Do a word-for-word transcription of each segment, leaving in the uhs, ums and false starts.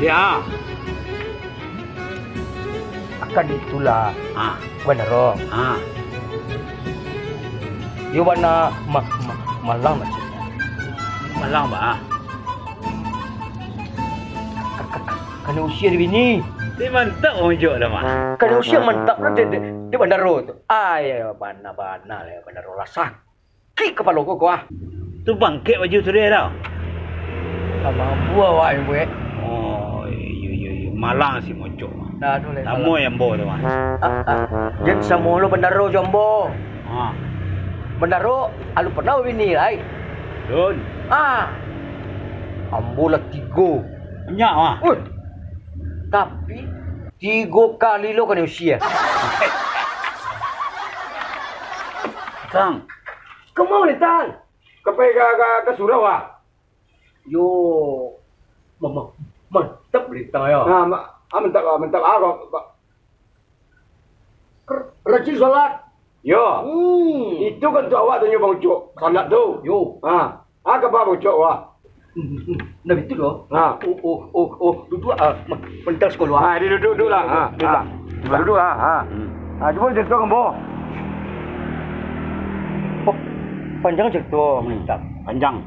Ya. Akan itulah. Ha. Bandaro. Ha. Yo bana ma-, ma-, malang maksudnyo. Malang, ba? Ka-, ka-, ka-, kanai usia di bini. Ni mantap, Bang Ucok, dah, mah. Kanai usia mantap lah, dek, dek, dek bandaro tu. Ai, bana-bana lah bandaro lah sakik kapalo ko, ko, ah. Tu bangkek baju tu dia tau. Lah mambu awak ni buek. Oh, iyo, iyo, iyo. Malang si Mocok. Nah, tu lah. Samo yang ambo tu, mah. Ah, ah. Jan samo lo bandaro jo ambo. Ha. Bandaro, alun pernah babini lai. Alun. Ah. Ambo lah tigo. Banyak, mah. Uih. Tapi, tigo kali lo kanai usia. Tang. Kama ni, Tang? Ka pai ka, ka, ka surau, ah? Yo, ma-, ma-, mantap balintang yo. Nah, ma-, ah, mantap, ah, mantap, ah, kok, ba-, r-, rajin salat. Yo. Hmm. Itu kan tu awak tanyo Bang Ucok, salat tu. Yo. Ah, ah, kaba Bang Ucok, wah. Hmm, hmm, hmm. Nah, itu doh. Ha. Oh, oh, oh, oh, duduak, ah, ma-, mantap sikolah. Ha, dia duduk, duduk lah. Ha, duduk, ha. Duduk, ha, ha. Hmm. Ha, cubo cerita kan, Bo. Oh, panjang cerita, hmm, mantap. Panjang.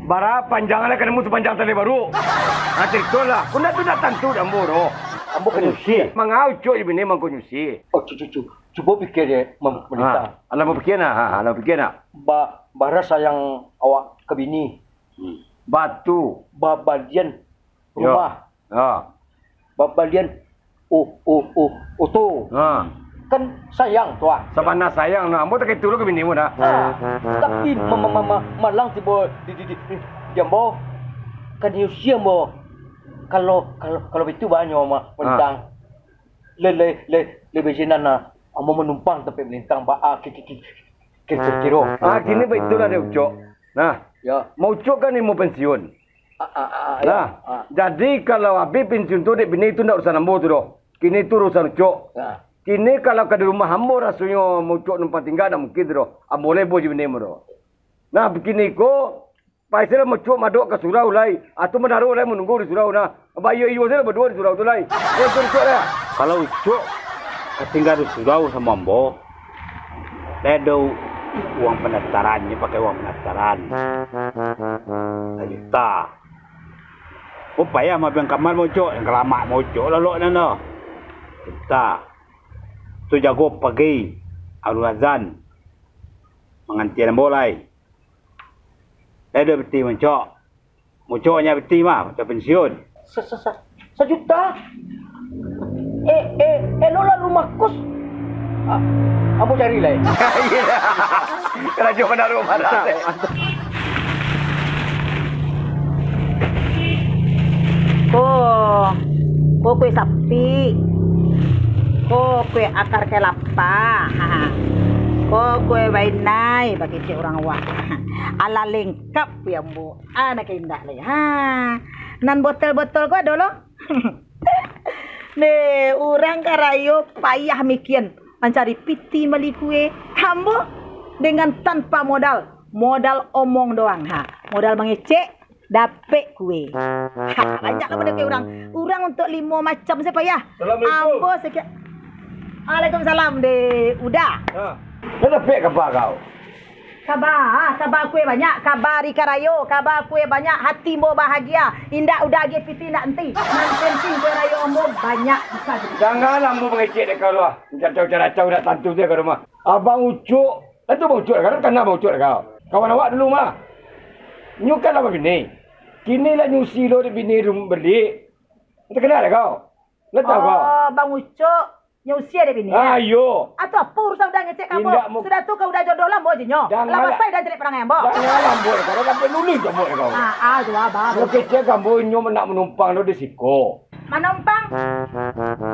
Bara panjang lah, kanamu sapanjang tali baru. Ha, cerita lah. Kau nak tu nak tantu dah, Bo, doh. Ambo kanai usia. Manga Ucok je bini mangko nyusi. Oh, cu-, cu-, cu-, cubo pikir je, Mam-, ha, Malintang. Alah bapikia nah, ha, alah bapikia nah. Ba-, bara sayang awak ka bini. Hmm. Batu. Ba-, balian. Yo. Rumah. Ha. Ba-, balian. Oh, oh, oh, oto. Ha. Kan sayang tu, ah. Sabana sayang nah. Ambo tak itu lo ka bini mu dah. Ha. Tapi ma-, ma-, ma-, ma-, malang tibo di, di, di, di ambo. Kanai usia ambo. Kalau, kalau, kalau itu banyak, Mak, ha, Malintang. Le, le, le, le, bejenan nah. Ambo manumpang tampek Malintang, ba-, ah, ki-, ki-, ki-, kiro-kiro. Ah, kini baitulah dek Ucok. Nah, ya. Mak Ucok kan ilmu pensiun. Ah, ah, ah, ah, ya. Nah, ah, jadi kalau abih pensiun tu, dek bini tu ndak urusan ambo tu doh. Kini tu urusan Ucok. Ya. Kini kalau ka di rumah ambo rasonyo Mak Ucok numpang tingga, ndak mungkin tu doh. Ambo lebo jo bini ambo doh. Nah, kini ko, Paisal Mak Ucok madok ka surau lai. Atu mandaro lai manunggu di surau nah. Baiyo-iyo sajo baduo di surau tu lai. Yo, Ucok, Ucok lah. Kalau Ucok ka tingga di surau samo ambo, lai ado uang pandaftaran, nyo pakai uang pandaftaran. Sajuta. Ko payah mabiang kamar Mak Ucok, nan kalamak Mak Ucok lalok nan doh. Sajuta. Tu jago pagi, alun azan. Mangantian ambo lai. Lai ado piti Mak Ucok. Mak Ucok nyo piti mah, macam pensiun. Sa-, sa-, sa-, sajuta? Eh, eh, elok lalu makus. Ah, ambo cari lai. Karajo mandaro marah. Ko, ko kue sapi. Ko kue akar kelapa. Ko kue bainai, bakecek urang awak. Alah lengkap. Piambo, anak indak lai. Ha. Nan botol-botol ko ado lo. Deh, urang karajo payah mikian mancari piti mali kue. Ambo dengan tanpa modal, modal omong doang. Ha, modal mangecek, dapek kue. Ha, banyak lah modal kue urang. Urang untuak limo macam se payah. Assalamualaikum. Ambo sekian. Waalaikumsalam, deh. Uda. Ha. Lah dapek kaba kau? Kaba, ah, kaba kue banyak, kaba ari karajo, kaba kue banyak, hati ambo bahagia, indak Uda agiah piti indak enti, nan penting kue rajo ambo banyak bisa jadi. Janganlah ambo mangecek dek kau lah, caracau-caracau indak tantu se ka rumah. Abang Ucok, itu Bang Ucok kan, kana Bang Ucok kau. Kawan awak dulu mah. Nyo kan lah babini. Kini lah nyusi lo dek bini rum-, baliak. Takana dek kau. Lah tau kau. Oh, Bang Ucok. Nyo usia dek bini, ah, iyo. Atau apo urusan Uda ngecek ka ambo? Indak mu- Sudah tu ka Uda jodoh lah ambo jo nyo. Lah pasai Uda jelek parangai ambo. Janganlah ambo, kalau sampai nulun jo ambo kau. Ah, ah, tu abah. Nyo kecek ka ambo, nyo nak manumpang lo di siko. Manumpang?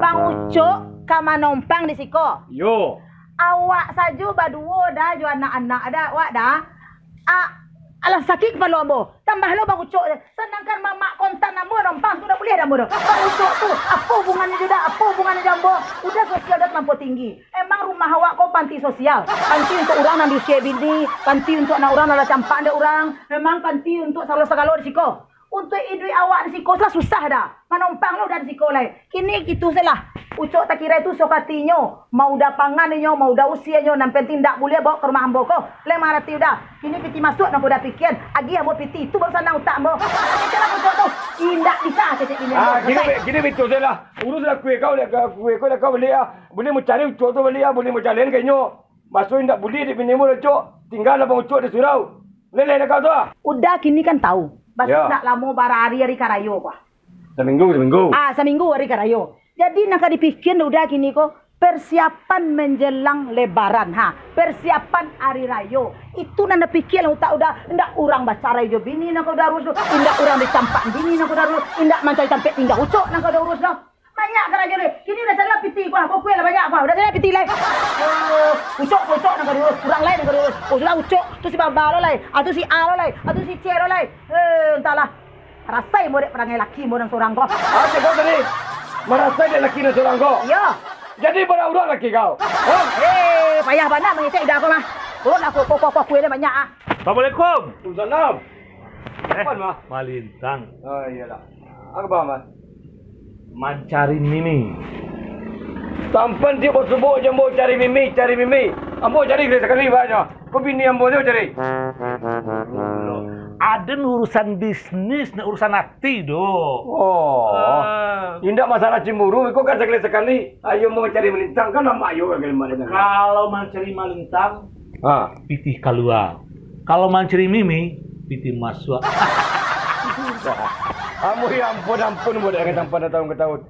Bang Ucok ka manumpang di siko? Iyo. Awak sajo baduo dah jo anak-anak dah, awak dah. Ah, alah sakik kapalo ambo. Tambah lo Bang Ucok, sadangkan mamak kontan ambo manumpang tu dak buliah dek ambo tu. Bang Ucok tu, apo hubungannyo jo dak, apo hubungannyo jo ambo? Uda sosial dah talampau tinggi. Emang rumah awak ko panti sosial? Panti untuak urang nan diusia bini, panti untuak anak urang nan lah campak dek urang, memang panti untuak sagalo-sagalo di siko. Untuak iduik awak di siko lah susah dah. Manompang lo dah di siko lai. Kini gitu se lah. Ucok takiro itu sokatinyo. Mau udah pangan inyo, mau udah usia inyo, nan penting ndak buliah bawa ka rumah ambo ko. Lai mangarati udah. Kini piti masuak nan ko udah pikian. Agiah ambo piti, itu baru sanang utak ambo. Kecek lah Ucok tu. Indak bisa kecek bini ambo. Ah, gini, Selesai. Be-, gini betul se lah. Urus lah kue kau, liak ka-, kue kau, liak kau baliak ah. Buliah mancari Ucok tu baliak ah, buliah mancalian ka inyo. Maso indak buliah dek bini ambo lah, Cok. Tingga lah Bang Ucok di surau. Leleh dah kau tu ah. Udah kini kan tahu. Maso Ya. Ndak lamo bara hari-hari karayo ko ah. Saminggu, saminggu. Ah, saminggu hari karayo. Jadi nan ka dipikian udah kini ko, persiapan menjelang Lebaran ha. Persiapan hari rayo. Itu nan dipikian utak udah, indak urang bacarai jo bini nan ka udah urus tu, indak urang dicampak bini nan ka udah urus, indak mancari tampek tingga Ucok nan ka udah urus tu. Banyak karajo deh. Kini udah salah piti ko ah, kue lah banyak ko ah. Udah salah piti lai. Eh, Ucok, Ucok nan ka diurus, urang lai nan ka diurus. Oh, sudah Ucok, tu si Baba lo lai, ah, tu si A lo lai, ah, tu si C lo lai. Eh, entahlah. Rasai modek parangai laki model surang ko. Ah, cek kau tadi. Marasai dek laki nan surang ko. Iyo. Jadi bara urang laki kau. Hah? Eh, payah bana mangecek ida ko mah. Urang nak ko, ko, ko, ko, kue dia banyak ah. Assalamualaikum. Waalaikumsalam. Eh, Apan, Mah? Malintang. Oh, iyolah. Apa, Mah? Mancari Mimi. Tampan tiok basubuak jo ambo cari Mimi, cari Mimi. Ambo cari kali sakali banyak. Ko bini ambo tu cari. Aden urusan bisnis, nak urusan ati doh. Oh. Ah. Indak masalah cemburu, iko kan sakali-sakali. Ayo mau cari Malintang, kan lamak yo kan Malintang. Kalau mancari Malintang, Ha. Pitih kalua. Kalau mancari Mimi, pitih masuak. Amu ya ampun, ampun, budak yang tampan tahun ke tahun.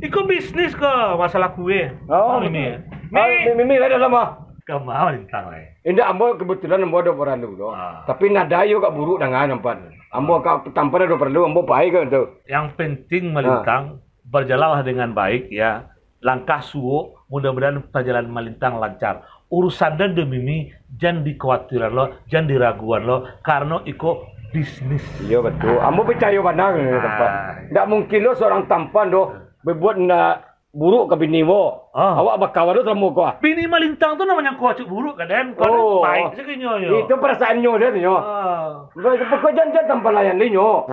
Iko bisnis ko, masalah kue. Oh, Mimi. Ah, Mi- Mimi lah dalam ah. Kama Malintang lai. Indak, ambo kebetulan ambo ada paralu tu. Ah. Tapi nada yo kak buruk dangan nampan. Ambo kak tampan ada paralu, ambo pai ke tu. Yang penting Malintang, berjalanlah dengan baik ya. Langkah suok, mudah-mudahan pajalan Malintang lancar. Urusan den dek Mimi, jan dikawatiran lo, jan diraguan lo, karano iko bisnis. Iyo, betul. Ambo picayo bana dengan tampan. Ah. Ndak mungkin lo seorang tampan doh berbuat ndak buruk ka bini wo. Ah. Awak bakawan lo samo ko ah. Bini Malintang tu namonyo ko acuk buruk ka den, ko den baik sakonyo yo. Itu perasaannyo sajo nyo. Ah. Pokok jan, jan tampan layan lai nyo.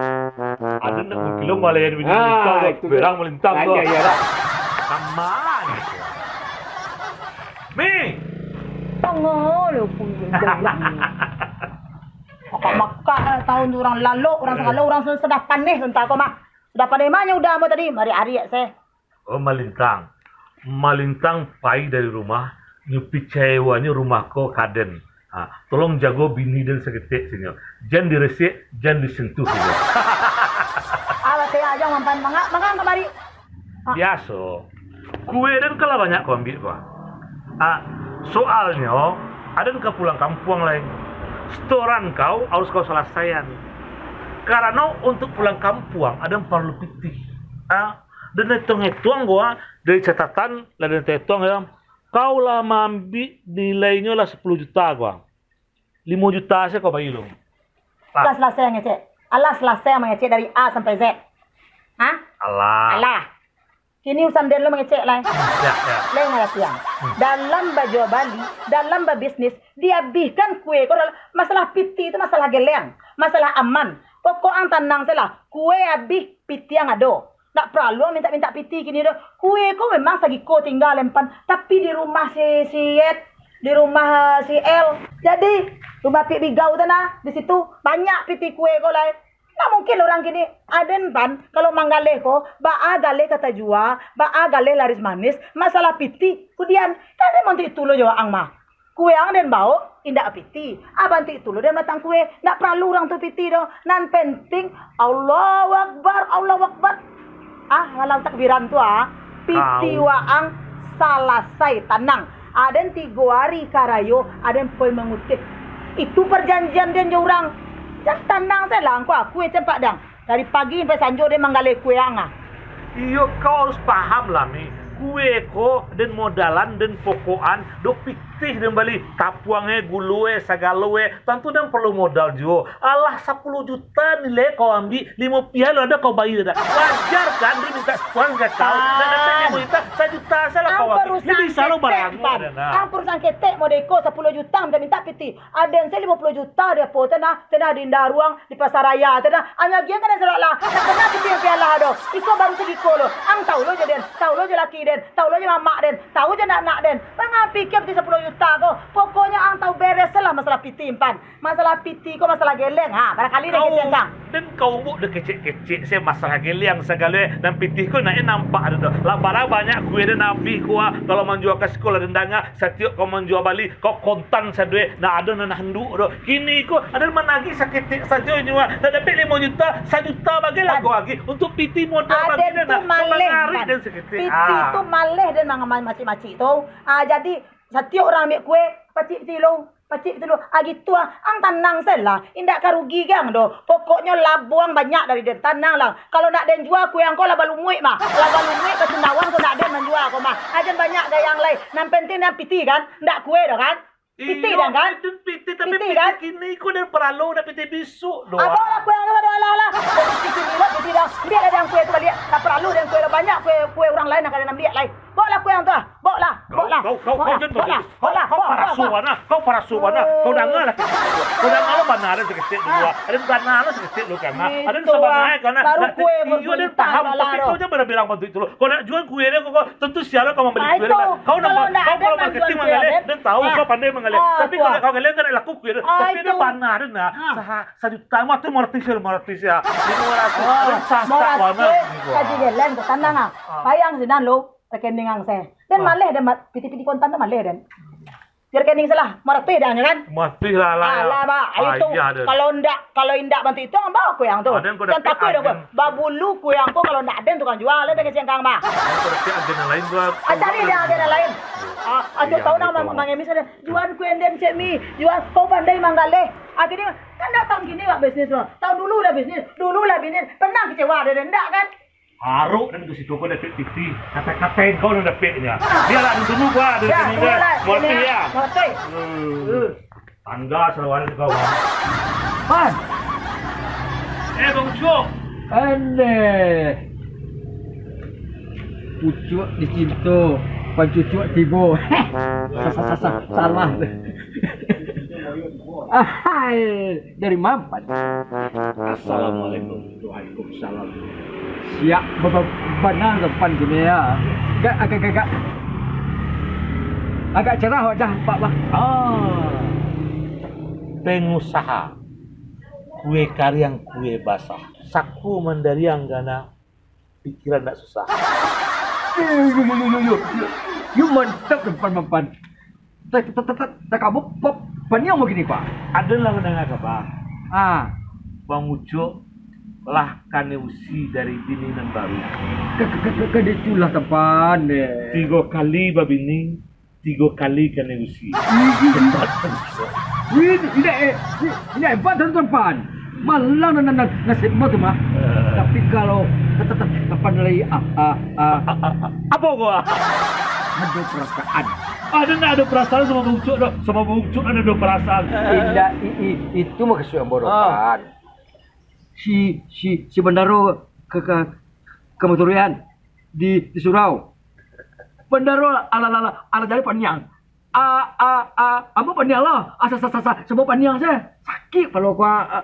Ado nak mungkin lo malayan bini Malintang tu. Berang Malintang tu. Iyo, iyo lah. Aman. Mi. Tangah lo pun. Makak-makak lah tahun tu urang lalok, urang sagalo, urang sudah paneh tentang ko mah. Sudah paneh mah nyo udah ambo tadi, mari ariak se. Oh, Malintang. Malintang pai dari rumah, nyo picayo wanyo rumah ko ka den. Ha, tolong jago bini den saketek sinyo. Jan diresek, jan disentuh sinyo. Alah, teh aja mampan mangak, mangak kamari. Ha. Biaso. Kue den kan lah banyak ko ambiak ko. Ah, soalnyo, aden ka pulang kampuang lai. Setoran kau harus kau salasaian. Karano untuk pulang kampuang, aden parlu pitih. Ah, den etuang-etuang ko, ah, dari catatan, lah den etuang-etuang yo. Kau lah maambiak nilainyo lah sapuluah juta ko. Limo juta se kau bai lo. Alah salasai mangecek. Alah salasai mangecek dari A sampai Z. Ha? Alah. Alah. Kini urusan den lo mangecek lai. Ya, ya. Lai ngarati ang. Hmm. Dalam bajual bali, dalam babisnis, diabihkan kue ko dalam masalah piti tu masalah geleng, masalah aman. Pokok ang tanang se lah, kue abih, piti ang ado. Ndak paralu mintak-mintak piti kini doh. Kue ko memang sagiko tingga lempan, tapi di rumah si, si Ed, di rumah, eh, si El. Jadi, rumah Piak Bigau tu nah, di situ banyak piti kue ko lai. Ndak mungkin urang kini, aden pan, kalau manggaleh ko, baa galeh ka tajua, baa galeh laris manis, masalah piti, kudian, kan memang tu itu lo jo ang mah. Kue ang den baok, indak piti. Abantuak itu lo den datang kue. Ndak paralu urang tu piti doh. Nan penting, Allahu Akbar, Allahu Akbar. Ah, malam takbiran tu ah, piti waang salasai, tanang. Aden tigo ari ka rayo, aden poi mangutih. Itu parjanjian den jo urang. Jan tanang se lah angku, kue campak dang. Dari pagi sampai sanjo den manggaleh kue ang ah. Iyo, kau harus paham lah, Mi. Kue ko den modalan, den pokokan, dok pitih den bali. Tapuang e, gulo e, sagalo e, tantu den parlu modal juo. Alah, sapuluah juta nilai kau ambiak, limo pia lo ado kau bayia dak? Wajar kan den mintak sponsoran ka kau? Nak dapat Minta sajuta salah. Ang kau, Wak. Parusahaan bisa lo ketek, barang Pan. Ada, nah. Ang parusahaan ketek modeko sapuluah juta minta-minta pitih. Aden se limo puluah juta di apo tu nah, tu nah di Indah Ruang, di Pasar Raya tu nah. Ang agiah kan sudah lah. Nak kena pitih pialah doh. Iko baru sagiko lo. Ang tahu lo je den, tahu lo je laki den, tahu lo je mamak den, tahu je anak-anak den. Pangapi ke pitih sapuluah juta ko. Pokoknyo ang tahu beres lah masalah pitih, Pan. Masalah pitih ko masalah geleng. Ha, barangkali den kecek ang. Den kau buek den kecek-kecek se masalah geleng sagalo, eh. Nan pitih ko nak, eh, nampak ado tu. Lah barang banyak kue den abih ko, ah. Kalau manjua ka sikolah den danga, satiok kau manjua bali, kau kontan sadoe, ndak ado nan handuk tu. Kini ko ado managih saketek sajo nyo, ah. Ndak dapek limo juta, sajuta bagai lah kau agih. Untuk pitih modal bagi den, tu nak. Kau maleh, mangarik Pan. Den saketek. Pitih tu maleh den mang-, macik-macik tu. Ah, jadi satiok urang ambiak kue, pacik pitih lo. Pacik tu lo, ah, gitu ah. Ang tanang se lah, indak ka rugi ang doh. Pokoknyo labuang banyak dari den, tanang lah. Kalau nak den jua kue ang ko lah balumuik mah. Lah balumuik, bacundawan ko nak den manjua ko mah. Aden banyak gayang lai. Nan penting den pitih kan, ndak kue doh kan? Pitih den kan? Pitih, tapi pitih kini ko den paralu, ndak pitih bisuak doh. Abok lah kue ang tu, alah, alah. Pitih kini lo, pitih den. Ambiak lah den kue tu baliak. Ndak paralu den kue lo, banyak kue, kue urang lain nan ka den ambiak lai. Baoklah kue ang tu ah. Baoklah, baoklah. Kau, kau, kau, kau jangan baoklah, baoklah, kau, kau baoklah, paraso bana, kau paraso bana. Kau danga lah saketek dulu. Kau danga lah bana den saketek dulu. Aden bana lah saketek dulu kan. Aden sabana kan. Baru kue iyo, aden paham, tapi kau jangan bilang-bilang bantuak itu lo. Kau nak jua kue den, kau, kau tentu sia lo kau mambali kue den. Kau nak, kau kalau marketing manggaleh, den tahu kau pandai manggaleh. Tapi kau nak kau galeh kan laku kue den. Tapi aden bana den nah. Saha-, sajuta mah tu maratus ya, maratus ya. Limo ratus. Aden sasak bana. Kaji geleng tu, tanang ah. Bayang sinan lo. Rekening ang se. Den maleh den ma-, pitih-pitih kontan tu maleh den. Di rekening se lah, maratuih den kan? Maratuih lah, lah, ya. Alah, bah, ayo tu. Kalau ndak, kalau indak bantuak itu, ang bao kue ang tu. Aden kau dapek takui dong, agen. Babulu kue ang ko kalau ndak aden tukang jua, lah den kecengkang, bah. Aden kau dapek agen yang lain tu, ah. Ah, cari den agen yang lain. Ah, ah, tu tahu nama mangemis ada. Juan kue den, Cek Mi. Juan, kau pandai manggaleh. Akhirnya, kan datang gini lah bisnis lo. Tahu dulu lah bisnis, dulu lah bisnis. Pernah kecewa ada den, ndak kan? Arok den ka situ, kau dapek pitih. Katai-katai kau nan dapeknyo. Bialah, dulu gua ada sini kan. Muatih ya. Muatih. Hmm. Tangga salawar kau. Pan. Eh, Bang Ucup. Andeh. Pucuak dicinto, pancucuak tibo. Sa-, sa-, sa-, sa-, salah. Ahai. Dari ma, Pan? Assalamualaikum. Waalaikumsalam. Siap ba-, ba-, bana tu, Pan, kini ya. Agak, agak, agak, agak cerah wajah Pak, bah. Ah. Pengusaha. Kue kariang, kue basah. Saku mandariang gana. Pikiran ndak susah. Yo, yo, yo, yo, yo, yo. Yo, mantap, Pan, Pan, Pan. Tak, tak, tak, tak, tak, kamu, pa-, paniang bagini, Pak? Adalah mandanga kaba. Ah. Bang Ucup lah kanai usi dari bini nan baru. Ka, ka, ka, ka, ka, itulah, Pan, eh. Tigo kali babini, tigo kali kanai usi. Ih, ih, ih. Hebat, Bang Ucup. Wih, indak, eh, indak hebat, Tan, Tan, Pan. Malang nan, nan, nan, nasib mo tu mah. Eh. Tapi kalau ta-, ta-, ta-, Tapan lai, ah, ah, ah. Apo ko, ah? Ado parasaan. Ado ndak ado parasaan samo Bang Ucup doh. Samo Bang Ucup ado, ado parasaan. Indak, i-, i-, itu mukasuik ambo doh, Pan. Si, si, si Bandaro ka, ka, ka Maturian di, di surau. Bandaro alah, alah, alah, alah jadi paniang. A, a, a, ambo paniang lah. A, sa, sa, sa, sa, sambo paniang se. Sakik palo ko, a, a.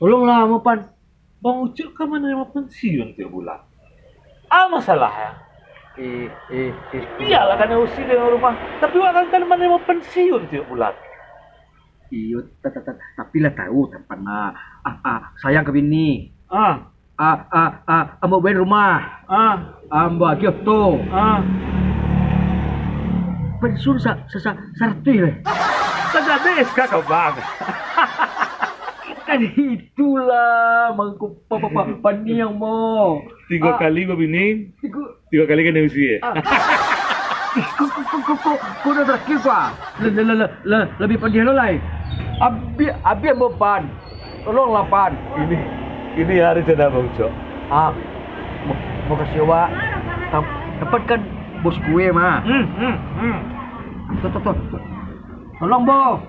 Tolonglah ambo, Pan. Bang Ucup kan manarimo pensiun tiok bulan. A, masalah, ya? Ih, ih, ih. Bialah kanai usi di rumah. Tapi awak kan, kan manarimo pensiun tiok bulan. Iyo, ta, ta, ta, tapi lah tahu, Tapan lah. A, a, sayang ka bini. Ah. A, a, a, ambo bali rumah. Ah. Ambo agiah oto. Ah. Pensiun sa-, sa-, sa-, saratuih lai. Kan ado S K ka bank. Kan itulah, mangko pa-, pa-, pa-, paniang mo. Tigo kali babini. Tigo. Tigo kali kanai usi, eh? Ah. Ih, ko, ko, ko, ko, ko, ko dah terakhir, Pak. Le, le, le, le, le, lebih pedih lo lai. Abi-, abih ambo, Pan. Tolonglah, Pan. Ini, ini hari cina, Bang Ucup. Ah, ma-, makasih, Wak. Tam-, Tapan kan bos kue mah. Hmm, hmm, hmm. Tuh, tuh, tuh. Tolong, Bo.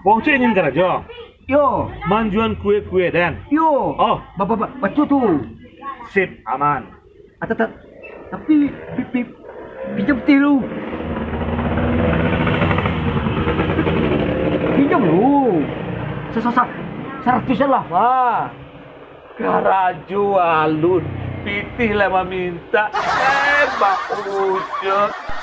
Bang Ucup ingin karajo? Yo. Manjuan kue-kue den? Yo. Oh. Ba-, ba-, ba-, batua tu. Sip, aman. Ah, ta-, ta-, Tapi, pi-, pi-, pinjam pitih lu. Pinjam lu. Sa-, sa-, sa-, saratuih lah, Pak. Karajo alun, pitih lah mamintak. Eh, Bang Ucup.